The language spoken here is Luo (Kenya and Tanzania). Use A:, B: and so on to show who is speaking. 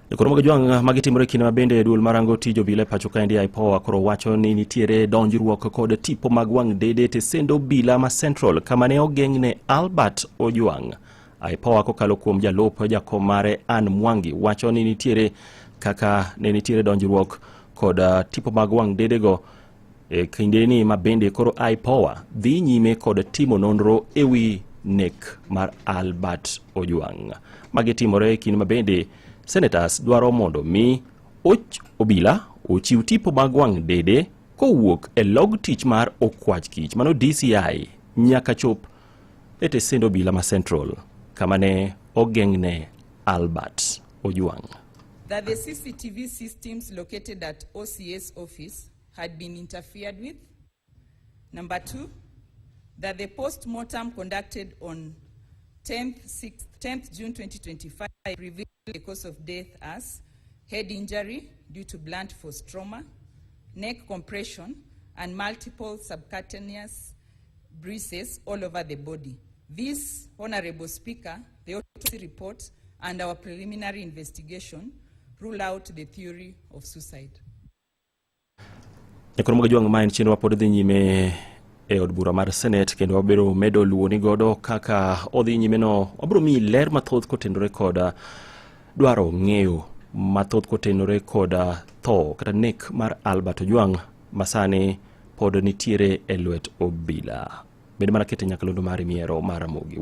A: Jokoro mag Ojwang' magi timore e kinde ma bende duol marango tij obila e pacho kaendi IPOA koro wacho ni nitiere donjruok kod tipo mag wang' dede e tesend obila ma Central kama ne ogeng'ne Albert Ojwang'. IPOA kokalo kuom jalup jakom mare Ann Mwangi wacho ni nitiere kaka ne nitiere donjruok kod tipo mag wang' dedego e kindeni ma bende koro IPOA dhi nyime kod timo nonro e wi nek mar Albert Ojwang'. Magi timore e kinde ma bende senators dwaro mondo mi obila ochiw tipo mag wang' dede kowuok e log tich mar okwach kich mano DCI nyaka chop e tesend obila ma Central kama ne ogeng'ne Albert Ojwang'.
B: That the CCTV systems located at OCS office had been interfered with. Number two, that the post-mortem conducted on 10th June 2025 revealed the cause of death as head injury due to blunt force trauma, neck compression, and multiple subcutaneous bruises all over the body. This, Honorable Speaker, the autopsy report and our preliminary investigation rule out the theory of suicide.
A: Nyakoro mag Ojwang' ma en chenro ma pod dhi nyime e od bura mar Senate kendo wabiro medo luwoni godo kaka odhi nyime no. Wabiro miyi ler mathoth kotenore kod dwaro ng'eyo mathoth kotenore kod tho kata nek mar Albert Ojwang' masani pod nitiere e lwet obila. Bed mana kete nyakalondo mari miero mar Ramogi.